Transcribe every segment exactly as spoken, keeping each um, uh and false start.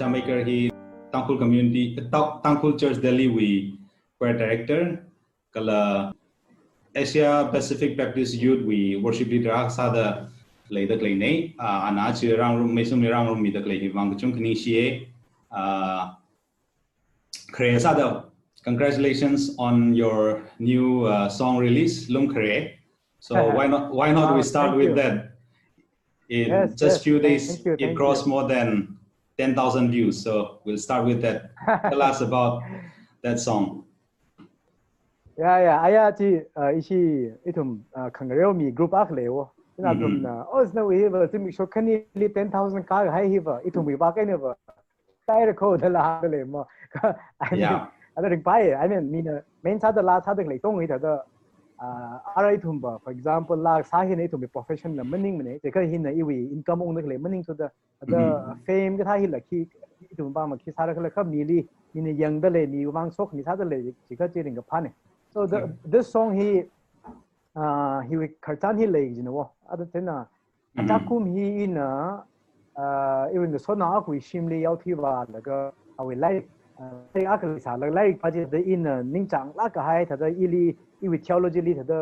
Chamaker hi Tangkhul Community, Ta-, Tangkhul Church Delhi wui Choir Director, kala Asia Pacific Baptist Youth wui Worship Leader akha sāda leida khalei nei. Ah, ana chi rangrum, meisumli rangrummida khalei hi vang kachungkha ningshiya. Ah, khare sāda, congratulations on your new, uh, song release, Lumkhare. So why not, why not we Wow, start thank with you. that? In Yes, just yes, few thank, days, thank you, it thank crossed you. more than ten thousand views. So we'll start with that. Tell us about that song. Ya, ya, aya chi, uh, ishi, ithum, uh, khangareo mi group akha leiwo. Ina Mm-hmm. ithumna, oh, sina wui hiva, zimiksho khanili ten thousand kahai hiva, ithumwui vak eina va. Taira kho da la da lei mo. I mean, Yeah. ada ringpai, I mean, mina main sāda laa sāda khalei tong hi thāda, ah, ara ithum va, for example, laa sā hina ithumwui profession la maningmana, jiakha hina iwui income ungda khalei maningthuda, thāda Mm-hmm. fame kathā hila khi, ithum va ma khi sāra khala kha mili, mina yangda lei, mi vang shokmi sāda lei, jiakha chi ringkaphāna. So the, Yeah. this song hi, ah, hiwui khararchan hi lei jina wo. Ada china, Mm-hmm. achakum hi ina, ah, iwui ngasotnao akhawui shimli yaothui vālaga, awui lairik, ah, lairik akha leisālaga, lairik pā chida ina ningchānglāk kahai, thāda ili, iwui theology li thāda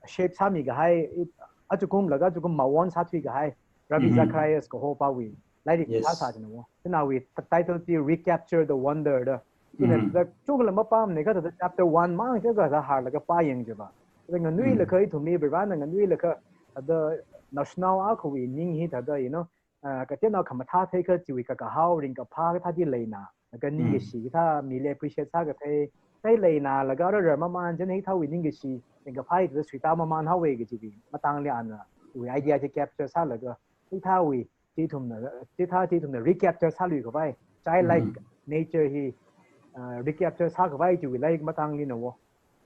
shape sāmi kahai, i, achakum laga achakum mawon sāthui kahai, Ravi Mm-hmm. Zacharias kaho pāwui lairik Yes. sāsā jina wo. Chinawui title chi Recapture the Wonder da. Ina Mm-hmm. thāda chungkhala mapāmana kha thāda chapter one mang kha thāda hānglaga pāyang jiva. Thāda nganuilakha Mm-hmm. ithumli Varena nganuilakha thāda naoshinao akhawui ning hi thāda, you know, ah, kateonao khamathā theikha chiwui kakahao ringkaphā kathā chi leina. Laga Mm-hmm. ningkashi kathā mili appreciate sākathei. Thei leina laga rara mamān chieina hithāwui ningkashi ringkaphā hi thāda suitā mamān haowa kajiwui matangli ana iwui idea chi capture sālaga hithāwui chi ithumna, chithā chi ithumna recapture sālui khavai, childlike Mm-hmm. nature hi, uh, recapture sākhavai chiwui lairik matanglina wo.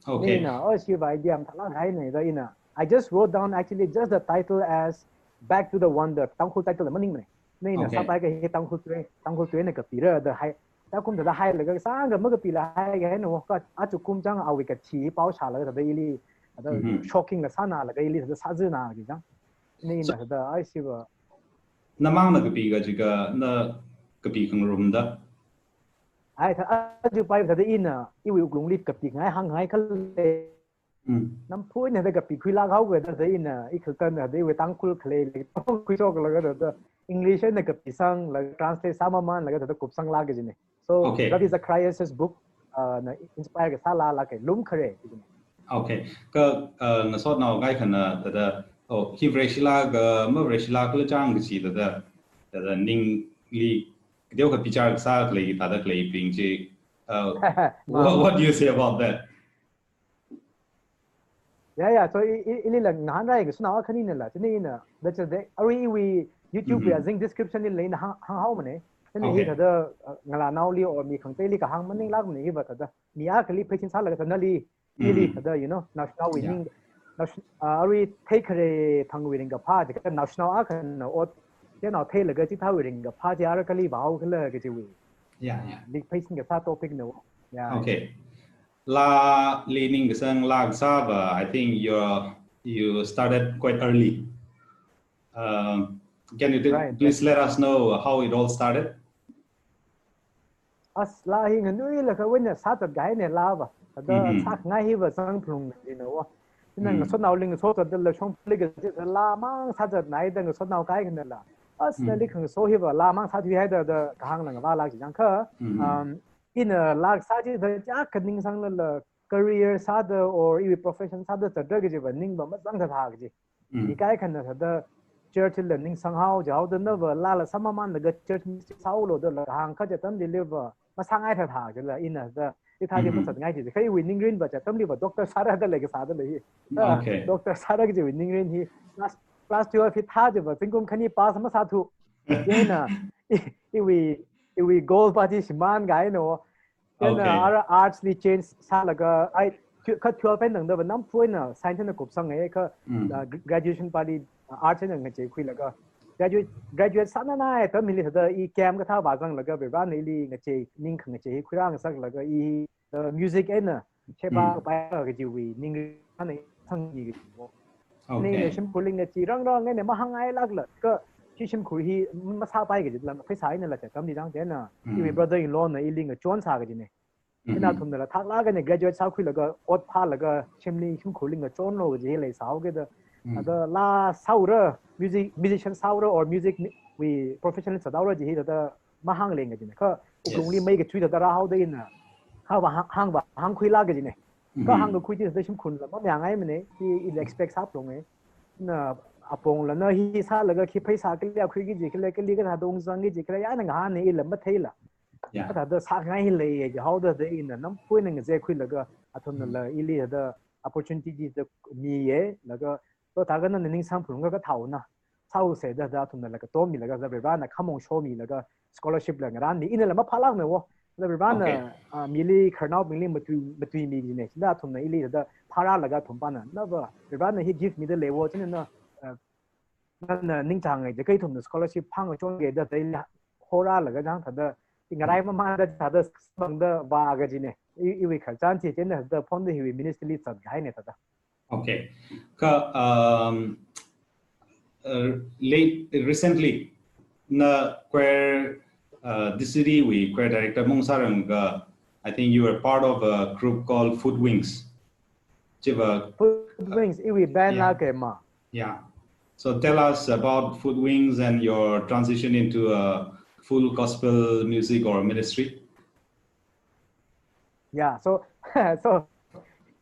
Okay. Ina, oh, shiva idea mathālāk haina da ina. I just wrote down actually just the title as Back to the Wonder, Tangkhul title maningmana. Ina Okay. sāpai kahi Tangkhul tui, Tangkhul tuina kapira da hai. Achakum thāda hailaga sānga makapila hai kahaina wo, kha achakum chang awui kathi pao shālaga thāda ili, thāda Mm-hmm. shocking la sānalaga ili thāda sāzina kaji chang. Ina So thāda ai shiva. Namangna kapi kajiakha, na kapi khangarumda. Ai, thā, aja pai thāda ina, iwui wuklungli kapi ngai hāngngai khala. Mm. Namphuina thāda kapikhuilāk haowa thāda ina, i khaltan thāda iwui Tangkhul khalei, khuishoklaga thāda English eina kapisanglaga translate sāmamānlaga thāda kupsanglāk kajina. So, Okay. Ravi Zacharias' book, uh, na inspire kasā laa lāka, Lumkhare. Okay. Kha, uh, ngasotnao kaikhana thāda, oh, hi Vareshilāka, ma Vareshilākala chang kachi thāda, thāda ningli, kateokha bichar kasā khalei, thāda khaleibing chi, uh, what, what do you say about that? Ya, ya, so i, i, ilila ngahānrai kasānao akhaninala, chieina ina, that's a day, arui iwui YouTube Mm-hmm. ya zing description li leina hāng, hānghaomana. Chieina hi Okay. thāda, uh, ngalānaoli or mi khangateili kahāng maninglākmana hiva thāda. Mi akhali pheisin sālaga thāda nali, ili Mm-hmm. thāda, you know, naoshinao wui Yeah. ning, naoshi-, uh, arui theikhare thangwui ringkaphā, jiakha naoshinao akhana ot, you know, theilaga chithāwui ringkaphā chi ara kali vāhao khala kajiwui. Yeah, yeah. Li pheisin kasā topic na wo. Yeah. Okay. Laali ningkasang laa kasāva, I think you're, you started quite early. Um, can you t-, Right, please right. let us know how it all started? As laa hi nganuilakha wena sāzat kahaina laava. Thāda Mm-hmm. sākhangai hiva zangphalunga jina wo. Chieina Mm. ngasotnaoli ngasozatdala shongfali kaji laa mang sāzatnai da ngasotnao kaikhanala. As Mm. nali khangaso hiva laa mang sāthuihaida da kahāngna ngavālāk jiakha. Mm-hmm. Um, ina laa kasā chi thāda chiyākha ningsanglala career sāda or iwui profession sāda zatra kajiva ningva mazang thāthā kaji. Mm. Mi kaikhana thāda church la ningsanghao jihaoda nava laala sāmamānlaga church ministry sāhaolu dala hāngkha chi atamlila va masāngai thāthā kajila ina thāda, hithā chi Mm-hmm. mazatngai ji. Kha iwui ningrinva chi atamliva doctor sāra da lei kasāda lei hi. Okay. Doctor sāra kajiwui ningrin hi class, class twelve hithā chiva zingkum khani pass masāthu. Chieina, i, iwui, iwui goal pā chi shimān kahaina wo. Chieina Okay. ara arts li change sālaga, ai, tw-, kha twelve eina tangdava namphuina science eina kupsanga, kha, Mm. uh, gr-, graduation pāli, uh, arts eina ngacheikhuilaga. Graduate, graduate sānanai atamli thāda i camp kathā vāzanglaga Varena ili ngachei, ning khangachei hi khuirāngasaklaga i, uh, music eina sheba Mm. kapai kajiwui ningrin eina sangki kaji wo. Okay. Ningna shimkhurli ngachei rangrang eina mahāngngailākla. Kha Shi shimkhur hi masāpai kaji lam, pheisā eina la chi atamli chang chieina, iwui brother-in-law na ili ngachon sā kajine. Chieina athumnala thaklāk eina graduate sākhuilaga, ot phālaga, shimli, shimkhurli ngachonlu kaji hi leisāhaoki da. Thāda laa sāura, music, musician sāura or music mi-, wui professional sāhaora kaji hi thāda mahāngleng kajine. Kha wuklungli mei kachui thāda rāhaoda ina. Hāngva hāng, hāngva hāngkhuilāk kajine. Kha hāngkakhui chi thāda shimkhurla mamayāngaimane, chi ili expect sāphalunge. Na apongla na hi sālaga khi pheisā kali akhuiki kaji, kali kali kathāda ungzangki kaji, kali eina ngahāne ila matheila. Yeah. Kathāda sāngai lei kaji haoda da ina nampuina ngazekhuilaga athumnala ili thāda opportunity chi da miye, laga, to thākha nana ning samphurung kathāna. Sāuse da da athumnala katom milaga da Varena khamong shomilaga scholarship la ngarānmi, inala maphālākne wo. Da Varena, ah, mili khararnaobingli matui, matuimi kajine. Chieina athumna ili da phārālaga athum pana. Nava, Varena hi gift mida lei wo, chieina na, ah, nana ningchānge, ja kha ithumna scholarship phāngachonge da, da ili horālaga chang thāda, ngarai mamānda thāda bangda vā kajine. I, iwui khararchan chi chieina da phonda hiwui ministry li zatkahaine thāda. Okay. Kha, um, uh, late, recently, na choir, uh, this city wui choir director mungsāranga, I think you were part of a group called Foot Wings. Chiva, Foot Wings, iwui band la kema. Yeah. So tell us about Foot Wings and your transition into a full gospel music or ministry. Yeah, so, so,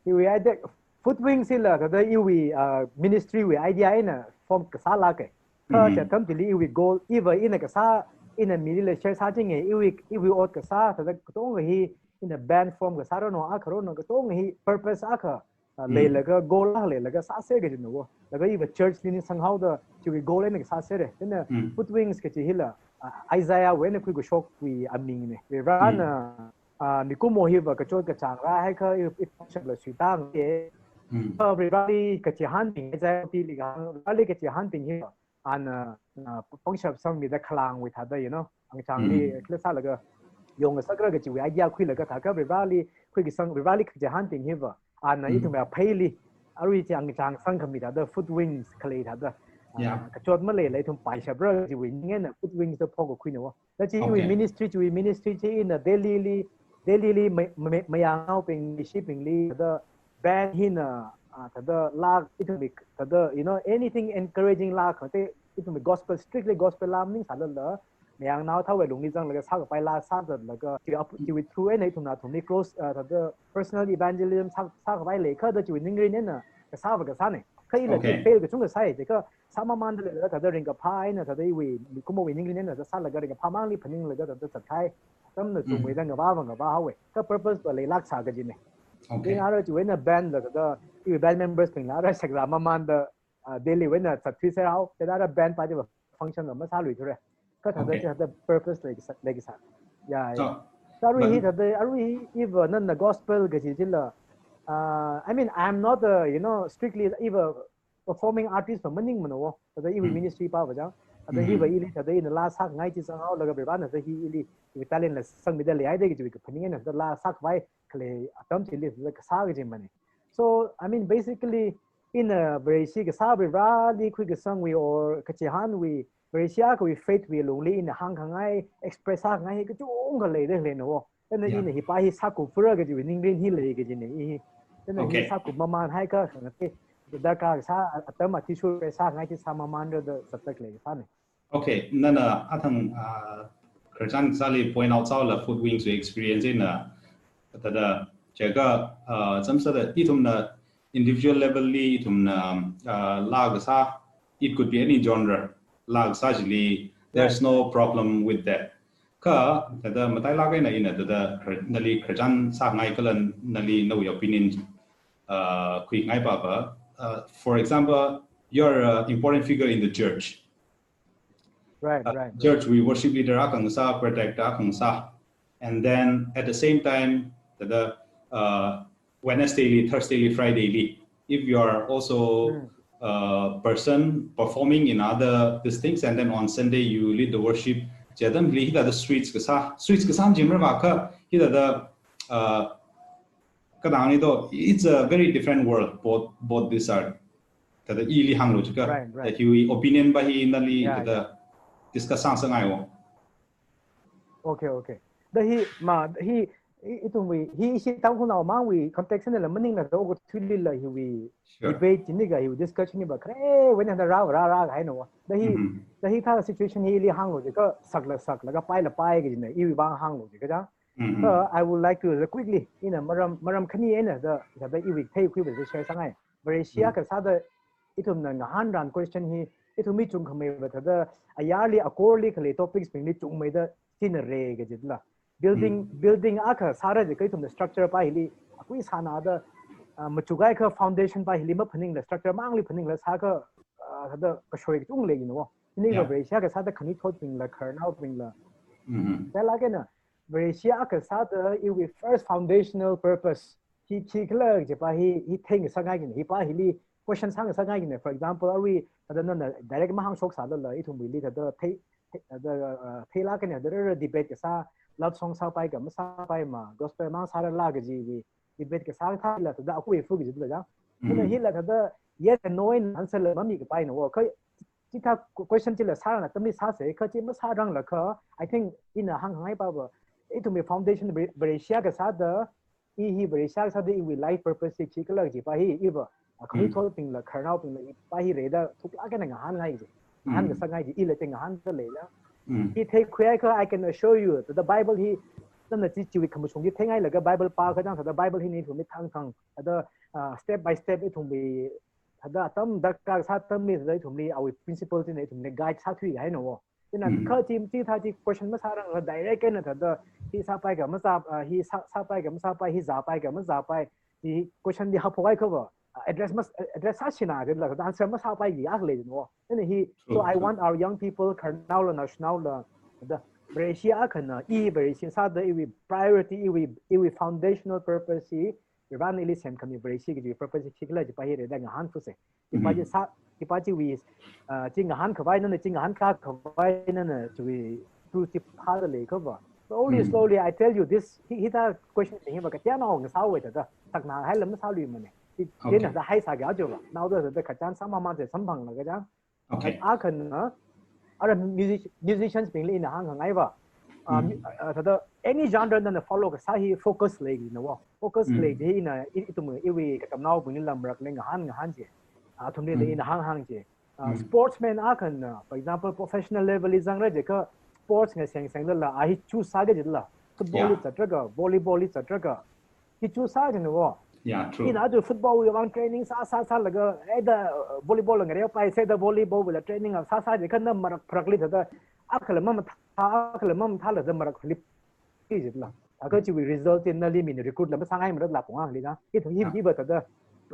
iwui idea, Foot Wings hila, thāda iwui, uh, ministry wui idea eina form kasālāke. Kha chi atam chili iwui goal, iva ina kasā, ina milila share sāchinge, iwui, iwui ot kasā, thāda katonga hi, ina band form kasā rano, akha rano, katonga hi purpose akha, uh, leilaga, goal akha leilaga sāser kajine wo. Laga iva church li ningsanghaoda, chiwui goal eina kasāsere. Chieina Foot Wings kaji hila, uh, Isaiah wui eina khuikashokwui amingne. Varena, ah, mikumo hiva kachot kachāng rāhaikha i, i pangshapla suitānge. Ah, Vareli kachihānbing, Isaiah pili kahāng, Vareli kachihānbing hiva, ana, ah, pangshap sangmida khalangwui thāda, you know, angchāngli khala sālaga yongasakra kajiwui idea khuilaga thākha Vareli khuikasang, Vareli kachihānbing hiva, ana ithumwui pheili, arui chi angchāng sangkhami thāda Foot Wings khalei thāda. Ah, kachot maleila ithum paishapra kajiwui ning eina Foot Wings da phokakhuine wo. Thāda chi iwui ministry, chiwui ministry chi ina Delhi li, Delhi li mai-, mai-, mayangnaobing, leishibingli, thāda band hina, ah, thāda laa, ithumwui, thāda, you know, anything encouraging laa kha, te, ithumwui gospel, strictly gospel laa maningsālala, mayangnao thāwui lungli zanglaga sākapai laa sāzatlaga, chiwui ap-, chiwui through eina ithumna athumli close, ah, thāda personal evangelism sā, sākapai leikha da chiwui ningrin eina kasāva kasāne. Kha ila fail kachungkha sāi, chiakha sāmamānda leilaga thāda ringkaphā eina thāda iwui mikumowui ningrin eina thāda sālaga ringkaphā mangli phaninglaga thāda zatkahai. Atamna chungmeida ngavāva ngavāhaowe. Kha purpose va leilāksā kajine. Okay. Chieina ara chiwui eina band la thāda, iwui band members bingla ara shakzā mamānda, ah, Delhi wui eina zatthuiserhao, thāda ara band pa chiva function la masāluithura. Kha thāda chi thāda purpose leikasā, leikasā. Yeah, yeah. So arui hi thāda, arui hi iva nana gospel kaji chila, uh, I mean, I'm not a, you know, strictly iva performing artist va maningmana wo. Thāda iwui ministry pava chang. Thāda hiva ili thāda ina laa sāngai chi sanghaolaga Varena thāda hi ili, iwui talent la sangmida leihaida kajiwui kaphaning eina thāda laa sākhavai khalei atam chili thāda kasā kajimane. So, I mean, basically, ina Vareshi kasā Vareli khuikasangwui or kachihānwui, Vareshi akhawui faith wui lungli ina hāngkhangai, express sākhangai hi kachungkha leida leina wo. Chieina ina hi pa hi sākuphura kajiwui ningrin hi lei kajine i hi. Chieina hi sākup mamānhaikha khangatei, darkar kasā atam athishurda sāngai chi sāmamānra da zattak leikasāne. Okay, nana athang, ah, khararchan kasāli point out sāhaola Foot Wings wui experience eina, thāda, chiakha, ah, chamsāda ithumna individual level li ithumna, ah, laa kasā, it could be any genre, laa kasā chili, there's no problem with that. Kha, thāda matailāk eina ina thāda khar-, nali khararchan sāngai kala nali nawui opinion, uh, khuingai pava. Uh, for example, you're an important figure in the church. Right, uh, right. Church wui worship leader akha ngasā, choir director akha ngasā. And then at the same time, thāda, uh, Wednesday li, Thursday li, Friday li, if you are also a person performing in other these things, and then on Sunday you lead the worship, chi atamli hithāda switch kasā, switch kasā jimra makha, hithāda, uh, kadang ni to, it's a very different world, both, both these are. Thāda ili hānglu chiakha, right, right, that your opinion va hi nali, yeah, thāda, yeah, discuss sāngasakngai wo. Okay, okay. Da hi, ma, hi, i-, ithumwui, hi ishi Tangkhulnao mangwui context na la maningla da okathuili la hiwui Sure. debate chini ga hiwui discussion ni ba khare wena da ra ra ra ga haina wo. Da hi, Mhm. da hithā situation hili hānglo jiakha sakla sak laga paila pai kajina iwui vang hānglo jiakha chang. Mhm. So I would like to quickly, ina maram, maram khani eina da, da iwui theikhuiva share sāngai. Vareshi Mm. akha sāda ithumna ngahānran question hi, ithum mi chungkhamei va thāda ayarli akorli khalei topics bingli chungmeida china re kajila. Building, Mm. building akha sāra jiakha ithumna structure pa hili, akui sāna da, ah, machukakha foundation pa hili maphaningla, structure mangli phaningla sākha, ah, thāda kashoi kachung leina wo. Ini va Yeah. Vareshi akha sāda khanuithotbingla, khararnaobingla. Mm-hmm. Chālak eina, Vareshi akha sāda iwui first foundational purpose hi khikhala jipa hi, hi theingasakngai kajina, hi pa hili question sāngasakngai kajina. For example, arui thāda nana direct mahāngshok sālala, ithumwuili thāda thei, thei, thāda, uh, theilak eina thāda rara debate kasā, love song sāpai ka masāpai ma, gospel mang sārala kajiwui debate kasā thāla thāda akui fu kajila chang. China Mm. hila thāda yes and no eina answer la mamikapaina wo. Kha chithā qu-, question chila sārang atamli sāsa, kha chi masārang lakha, I think ina hāngngai pa va, ithumwui foundation Vare-, Vareshi akha sāda, i hi Vareshi akha sāda iwui life purpose hi khikhala jipa hi, iva, ah, Mm. khanuithotbingla, khararnaobingla, ipa hi rida thuklak eina ngahānngai ji. Ngahān Mm. kasakngai ji, ila te ngahānda leila. Mm. Hi theikhuiakha, I can assure you, thāda Bible hi, nana chi chiwui khamashung chi theingai laga Bible pākha chang thāda Bible hi ithumli thangthang, thāda, ah, step by step ithumwui thāda atam darkar sā atamli thāda ithumli awui principle china ithumli guide sāthui haina wo. China Mm. kha chi, chithā chi question masārang la direct eina thāda hi sāpai ka masā, ah, hi sā, sāpai ka masāpai, hi zāpai ka mazāpai, hi question li haphok ai kha va, ah, address mas-, address sāshina kajila, thāda answer masāpai ki akha leina wo. China hi, so True, I true. want our young people, khararnaola, naoshinaola, thāda Vareshi akhana, i Vareshi sāda iwui priority, iwui, iwui foundational purpose hi, Iran ili semkhami Vareshi kaji purpose khikhala jipa hi rida ngahān fuse. Jipa Mm-hmm. chi sā, jipa chiwui, uh, chi ngahānkhavai nana, chi ngahānkakhavai nana, chiwui truth chi phāda leikhava. Slowly, Mm. slowly, I tell you this, hi, hithā question hi va kateonao ngasāwui thāda, sakna haila masāluimana. Hi, Okay. china da haisāga jiva. Naoda thāda kachān samphangmase samphanglaga chang. Okay. Akhana, ara music-, musicians bingli ina hāngngai va. Ah, Mm. mu-, ah, thāda any genre nana follow kasā hi focus leina wo. Focus Mm. lei chi ina i-, ithum iwui katamnaobingli lamrak lei ngahān ngahān ji. Ah, athumli Mm. ina hānghāng ji. Ah, Mm. sportsman akhana, for example, professional level li zangra jiakha sports ngaseng senglala, a hi choose sāga jila. Football Yeah. li zatraga, volleyball li zatraga. Hi choose sā jina wo. Yeah, true. Ina aja football wui vang training sā, sā, sālaga, eh, da, uh, volleyball la ngareopai, sāda volleyball wuila training a sā, sā jiakha na marak pharakli thāda, akhala mamathā, akhala mamathāla da marak pharakli jila. Akha chiwui result chi nali mina recruit la masāngai mara la pong akhali da. Hi, hi, Ah. hi va thāda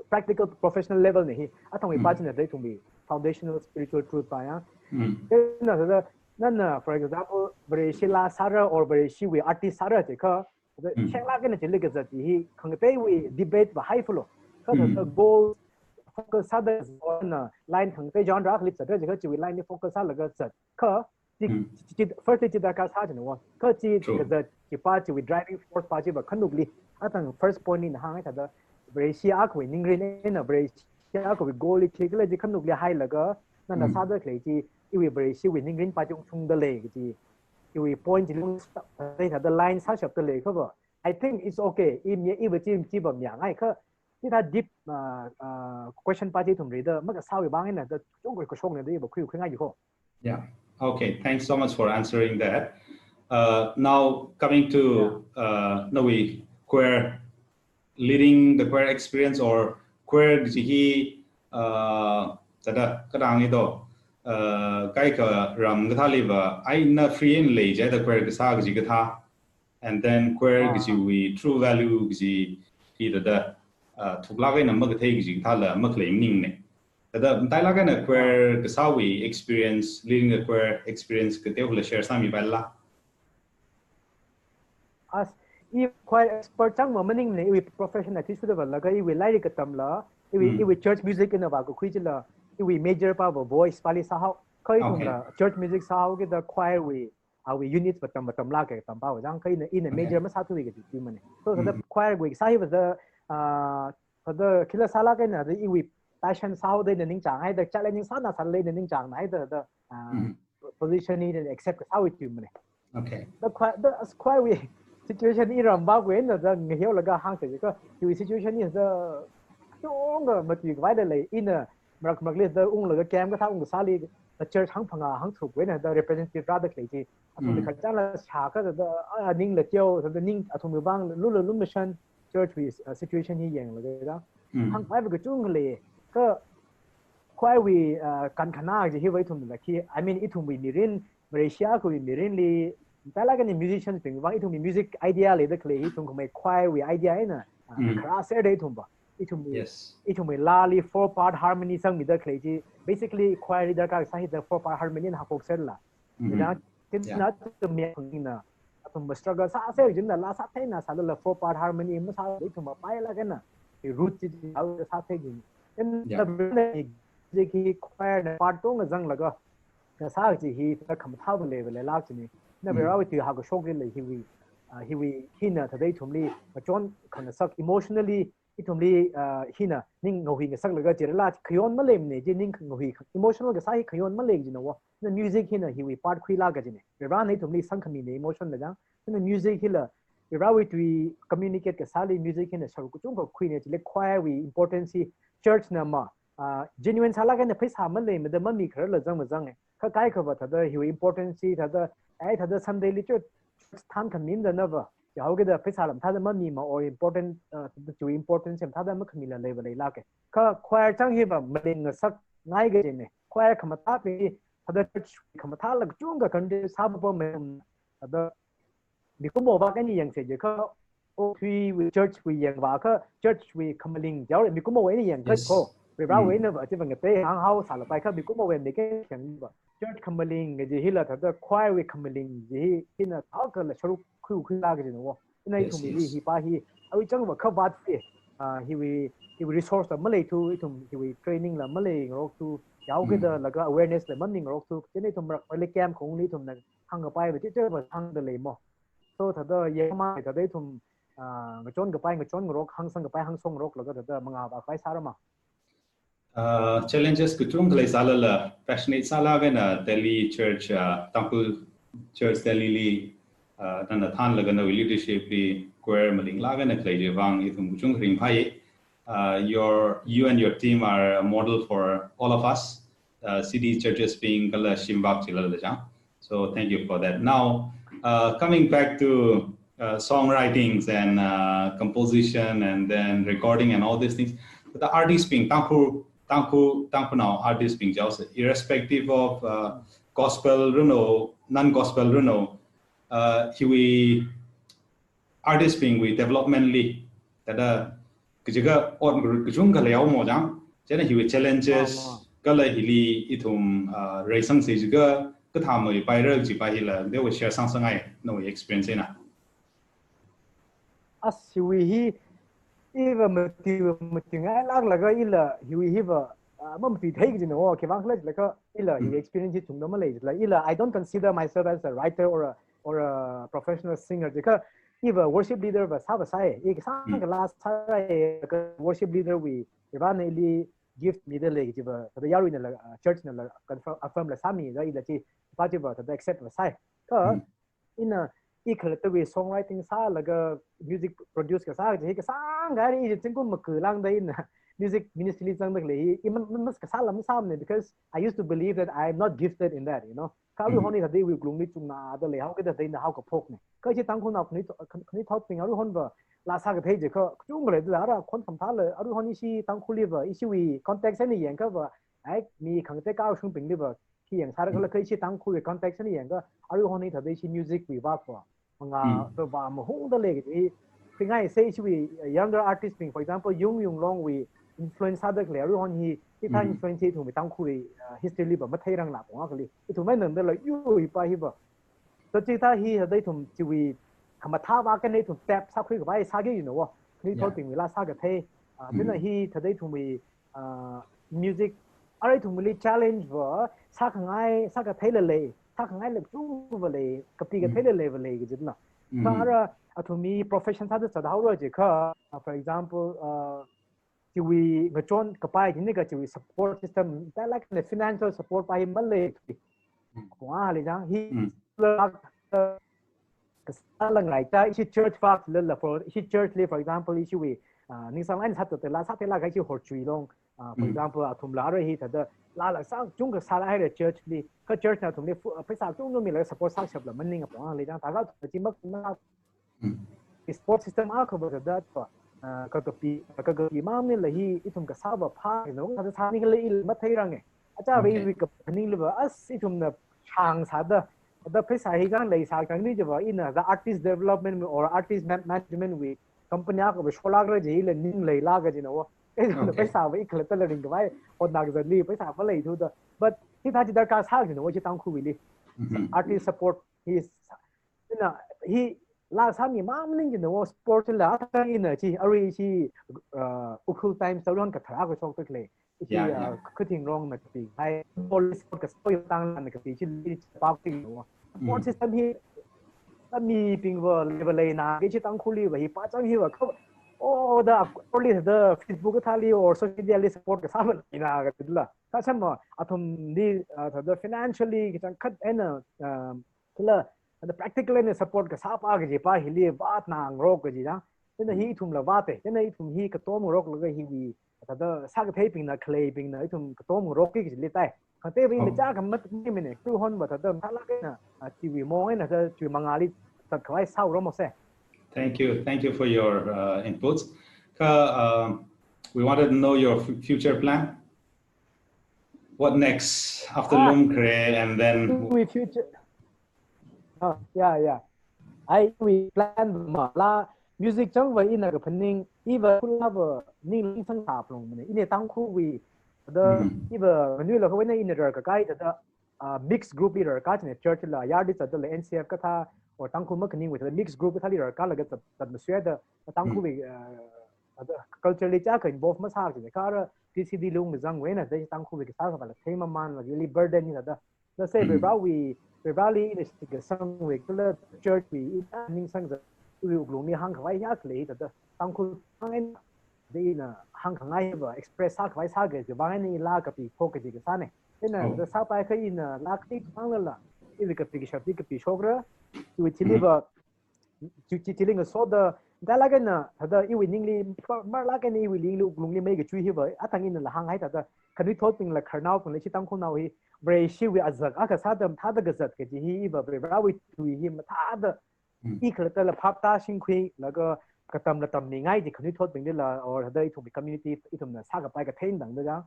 practical professional level na hi. Athangwui Mm. pa china da ithumwui foundational spiritual truth pa ya. Mm. China thāda, nana, for example, Vareshi laa sāra or Vareshiwui artist sāra jiakha, Thāda Mm. shenglak eina chili kazat chi hi khangateiwui debate va haifalo. Kha Mm. thāda goal focus sāda zona line khangatei genre akhali zatra jiakha chiwui line li focus sālaga zat. Kha chi, Mm. chi, chi, first chi darkar sā jina wo. Kha chi True. kazat chipa chiwui driving force pa chi va khanukli. Athang first point li ina hāngngai thāda Vareshi akhawui ningrin eina Vareshi akhawui goal li khikhala chi khanukli hailaga nana Mm. sāda khalei chi iwui Vareshiwui ningrin pa chi ungshungda lei kaji. Iwui point chi lung sa-, thāda line sāshapda leikhava. I think it's okay. I mi, iva chi, chi va miyangai kha. Hithā deep, uh, uh, question pa chi ithum rida, makasāwui vang eina da, chung kashokna da, iva khui, khuingai ji ho. Yeah. Okay. Thanks so much for answering that. Uh, now coming to, Yeah. uh, nawui choir, leading the choir experience or choir kaji hi, uh, thāda, kadang ito, uh, kaikha ram kathāli va, eina free eina lei jida choir kasā kaji kathā. And then choir Ah. kajiwui true value kaji hi thāda, uh, thuklak eina makathei kaji kathāla makhalei maningna. Thāda, matailak eina choir kasāwui experience, leading a choir experience kateokhala share sāmipaila. As, i choir expert chang va maningmana, iwui profession athishurda va laga iwui lairik katamla, iwui, Mm. iwui church music eina va kakhui chila, iwui major pa va voice pali sāhao, kha Okay. ithumla church music sāhaokida choir wui, awui units va tam, va tamlak katam pa va chang, kha ina, ina Okay. major masāthuwa kaji chi mana. So, thāda Mm. choir wui sā hi va thāda, ah, thāda khila sālak eina thāda iwui passion sāhaoda ina ningchānghaida, challenging sāna sālala ina ningchānghaida, thāda, ah, Mm. position hi ina accept kasāwui tui mana. Okay. Da khwai, da as khwaiwui situation iram ba kwena da ngahiaolaga hāngsa jiakha, hiwui situation hi da chungda matuikhavai da lei, ina marak marakli da unglaga camp kathā ungkasāli da church hangphangā hangtharuk kwena da representative rāda khalei chi. Athumli Mm. khararchanla shākha da, da, a, ningla teo, da, da ning athumwui vang lula lumshan church wui, uh, situation hi yanglaga da. Mm. Hāngkhavai kachungkha lei. Kha khwaiwui, uh, kankhana kaji hiva ithumla khi, I mean, ithumwui mirin, Malaysia khawui mirinli, talakani musicians bing vang ithumwui music idea leida khalei hi ithum khamei khwaiwui idea eina, uh, Mm. kharā ser da ithumva. Ithumwui, Yes. ithumwui laali four part harmony sangmida khalei chi, basically khwai leader kasā hi da four part harmony na hakok serla. Mm-hmm. Ina, Yeah. tina tumya khangna, athum struggle sāser jina la sātheina sālala four part harmony masā ithum mapailakana, hi root chi chi au sāthei jin. Ina Yeah. da music hi choir na part tongazanglaga, kasā chi hi da khamathā vale vale lak chini. Na Mm. Varewui tui hakashokli lei hiwui, uh, hiwui hina thada ithumli, machon khangasak emotionally, ithumli, uh, hina ning ngahui ngasaklaga jirala khayon maleimana ji ning ngahui emotional kasā hi khayon malei jina wo. Na music hina hiwui part khuilak kajina. Varena ithumli sangkhamina emotion la jang. Na music hila Varewui tui communicate kasāli music hina sharuk kachungkha khuina jile choir wui importance hi church na ma, uh, genuine sālak eina pheisā maleimada mami khararla zang mazang e. Kha kaikhava thada hiwui importance hi thada, ai thada Sunday li church than khaminda nava. Chihaokida pheisā lam thada mamima or important, uh, thada chiwui importance lam thada makhamila leiva leilak e. Kha choir chang hiva maling ngasak ngai kajina. Choir khamathābing hi thada church khamathāla kachungkha contribute sāpapam e. Thada mikumo va kani yangsa jiakha, o thui wui church wui yangva kha, church wui khamaling jau mikumo va ini yangkha Yes. ko, Varewui Mm. eina va chiva ngatei hānghao sālapai kha mikumo va mike yangva. Church khamaling kaji hila thada choir wui khamaling ji hi, hina thākala sharuk khui khuilak kajina wo. Ina Yes, ithumli yes. hi pa hi, awui changva kha vat fi, uh, hiwui, hiwui resource la maleithu, ithum hiwui training la maleingarokthu, chihaokida Mm. laga awareness la maningarokthu, chieina ithum marak male camp khongli ithumna hāngkapaiva chi chiva hāngda lei mo. So thada yangma thada ithum, ah, ngachon kapai ngachonngarok, hāngsang kapai hāngsongngaroklaga thada mangāva khavai sārama. Uh, challenges kachungkha leisālala, passionate sālak eina Delhi Church, uh, Tangkhul Church Delhi li, uh, nana thanlaga nawui leadership li choir malinglak eina khalei chiwui vang ithum kachungkha ringphai. Uh, your, you and your team are a model for all of us, uh, city churches bing kala shimvak chilala jang. So thank you for that. Now, uh, coming back to, uh, songwritings and, uh, composition and then recording and all these things, the artist bing, Tangkhul, Tangkhul, Tangkhulnao artist bing jihaosa, irrespective of, uh, gospel runo, non-gospel runo, uh, hiwui artist bingwui development li, thada kajiakha ot ngarut kachungkha leihaomo jang, chieina hiwui challenges, Ah, ah. kala hili ithum, uh, reisangsa jiakha kathāmei paira kaji pa hila, de wa share sangsangai, nawui experience eina. As hiwui hi, iva mati, matingai laklaga ila, hiwui hiva, ah, mamati thei kajina wo, khivang khala jilaga ila, hiwui Mm. experience hi tungda malei jila, ila, I don't consider myself as a writer or a, or a professional singer, jiakha, iva worship leader va sāva sai, i kasang Mm. kala sārai, ka worship leader wui, iva na ili gift mida lei jiva, thada yaruina la, ah, church na la, confirm, affirm la sāmida ila chi, pa jiva, thada accept va sai. Kha, Mm. ina, i khalattawui songwriting sālaga music produce kasā kaji hi kasang gari i zingkum maku langda ina music ministry li zangda khalei hi, i man, man, mas kasā lam sāmana because I used to believe that I am not gifted in that, you know. Kha aruihon Mm. hi thada iwui wuklungli chungnada leihaokida thada ina haokaphokna. Kha ishi Tangkhulnao khanuithao, khan-, khanuithaobing aruihon va la sākathei jiakha, kachungkha leidala ara khon khamathāla, aruihon ishi Tangkhulli va, ishiwui context eina yangakha va, ai, mi khangatei kashungbingli va, khi yangsāra khala Mm. kha ishi Tangkhulwui context eina yangakha, aruihon hi thada ishi music wui vak va, manga Mm. va, va mahungda lei kaji, thingai se ishiwui, uh, younger artist bing, for example, Yung Yung Longwui influence sāda khalei, aruihon hi, ithā Mm. influence hi ithumwui Tangkhulwui, uh, history li va matheiranglak kong akhali. Ithum mainangdala yu i pa hi va. So chithā hi thada ithum chiwui khamathā va kane ithum tap sākhui kapai sāki, you know, wo. Khanuithao Yeah. bingwui la sākathei. Ah, Mm. chieina hi thada ithumwui, ah, music, ara ithumli challenge va, sākhangai, sākatheila lei, sākhangaila kachungkha va lei, kapi Mm. katheila lei va lei kajila. Mm. Kha ara athumwui profession sāda zathaora jiakha, ah, for example, ah, chiwui ngachon kapai jiakha chiwui support system, thada like the financial support pa hi malei. Apong akha lei chang, hi la kasā langlai ta, ishi church va lala for, ishi church li, for example, ishiwui, ah, ningsang line sāthatla, sāthatlaga ishi horchui long, ah, for example, athumla arui hithāda, lala sā, chungkha sālahaira church li, kha church na athumli, fu-, pheisā chungchung milaga support sāshapla maning apong akha lei chang, thākha athumna chi mak, mak Support system akhava thāda, ah, kakapi, kakapi maningla hi ithum kasāva phā, no, kasā sāningla ila matheirange. Achāva iwui kaphaningliva, as ithumna shang sāda, thāda pheisā hi kang leisā kang ni jiva, ina the artist development or artist man-, management wui company akhava sholākra jila ning leilaga jina wo. Ithumna pheisāva ikhalattala ringkhavai, hotnakazatli pheisāva leithuda. But hithā chi darkar sā jina wo chi Tangkhulwuili. Artist support hi sā-, ina hi laa sāmi maningla wo sport la athang ina chi, arui chi, uh, Ukhrul Times tawon kathara kashok tak lei. Chi, uh, khatingrongna kapi. Hai, police sport kasā tangna kapi chi li pa ting wo. Sport system hi, mibingva level leina, kachi Tangkhulliva hi pāchang hiva kha, oh, da, only the Facebook thāli or social media li support kasā maleina kajila. Kasā ma, athumli, uh, thāda financially kachangkhat eina, uh, kala, and the practical and support kasā pa kaji pa hili vātngarok kaji chang. Chieina hi ithumla vāte, chieina ithum hi katomngaroklaga hiwui, thāda sākatheibingna, khaleibingna, ithum katomngarokki kaji leitai. Khangateiva ina chā khamat ni mine, tu honva thāda, thālāk eina, ah, chiwui mong eina thāda, chiwui mangāli zatkhavai sāhaoramo se. Thank you. Thank you for your, uh, inputs. Kha, um, we wanted to know your f-, future plan. What next after Lumkhare and then iwui future. Ah, yeah, yeah. Iwui plan ma la music changva ina kaphaning, iva khulava ning ningsang sāphalung mane. Ina Tangkhulwui, thāda, iva nganuilakha eina ina rarkakai thāda, ah, mixed group li rarka chine church la, yardi zatlala N C F kathā, or Tangkhul makhaningwui thāda mixed group kathāli rarkalaga zat, zat masuida, Tangkhulwui, ah, thāda culture li chākha involve masā chine, kha ara T C D lung zangwui eina thāda Tangkhulwui kasā khavala theimamanlaga ili burden ni thāda. Thāda se Varivarāwui, Varivarāli ina shitsangwui kala church wui ina ningsang za, iwui wuklungli hāngkhavai hiyākha lei thāda. Tangkhul hāng eina, thāda ina hāngkhangai hiva express sākhavai sāga, chiwui vang eina i laa kapi phok kaji kasāne. Chieina thāda sāpai kha ina laa kapi thanglala, iwui kapi kashap chi kapishokra, iwui thiliva, chi, chi, chili ngasoda, thālāk eina, thāda iwui ningli, ma, marlāk eina iwui ningli wuklungli meikachui hiva, athang inala hānghai thāda, khanuithotbingla khararnaobingla chi Tangkhulnao hi, Vareshiwui azak akha sāda mathāda kazat kaji hi iva Varivarāwui tui hi mathāda, ikhalattala phaptā shingkhuilaga katamla tammingai ji khanuithotbinglila, or thāda ithumwui community, ithumna sākapai kathei tangda chang.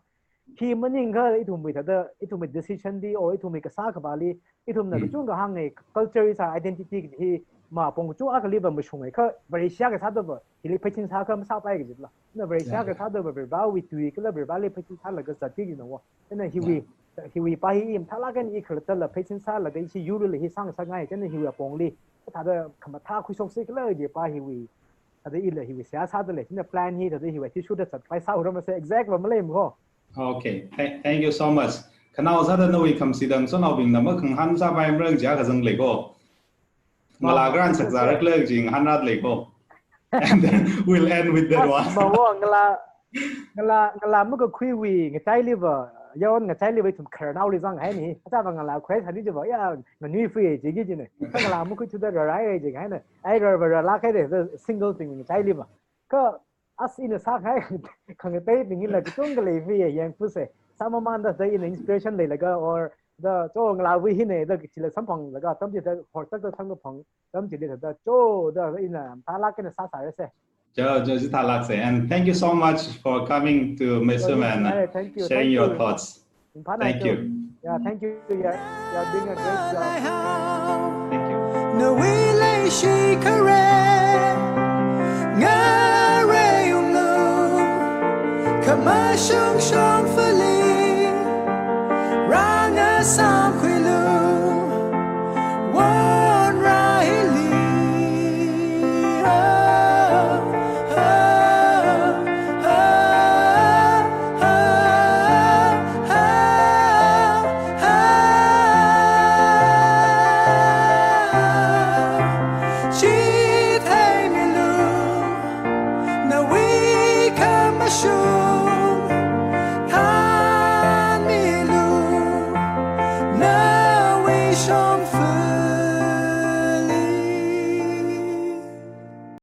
Hi maningakha ithumwui thāda, ithumwui decision li, or ithumwui kasā khavali, ithumna kachungkha hānge, culture is our identity hi ma apong kachungkhaliva mashunge, kha Vareshi akha sādava, hili pheisin sākha masāpai kajila. Na Vareshi akha sādava, Varivarāwui tui kala Varivarāli pheisin sālaga zatki kajina wo. Chieina hiwui, hiwui pa hi i mathālāk eina ikhalattala pheisin sālaga ishi yurli hi sāngasakngai, chieina hiwui apongli, thāda khamathā khuishokse kala ji pa hiwui, thāda ila hiwui seihā sāda lei, chieina plan hi thāda hiwui athishurda zatkhavai sāhaoramo se, exact va maleimana ko. Okay, tha-, thank you so much. Khanao sāda nawui khamsida ngasotnaobingna makhangahān sāpaimara jiakha zang lei ko. Ngalā karan sakzāra khala ji ngahānra lei ko. And then we'll end with that one. Ma wo ngalā, ngalā, ngalā makakhuiwui ngachailiva, yaron ngachailiva ithum khararnaoli zanghaini. Achāva ngalā khuisāni jiva, ya, nganuifuiye jiki jine. Kha ngalā makhuithuda rarhaiye jikahaina. Ai rarva rarlāk haire, the single thing ngachailiva. Kha as ina sākahai khangateibingla kachungkha leifuiye, yangfuse. Sāmamanda thāda ina inspiration leilaga or thāda cho ngalāwui hine thāda chila samphanglaga atam chida horsakda samkaphang atam chili thāda cho thāda ina thālāk eina sāsārase. Cho, cho, chithālākse. And thank you so much for coming to Meisum and, uh, sharing your thoughts. Thank you. Yeah, thank you. You're, you're doing a great job. Thank you. Nawui leishi khare ngareiunglu, khamashung shongfali rāngasamkhuilu, wonra hili. Chitheimilu, nawui khamashung shongfa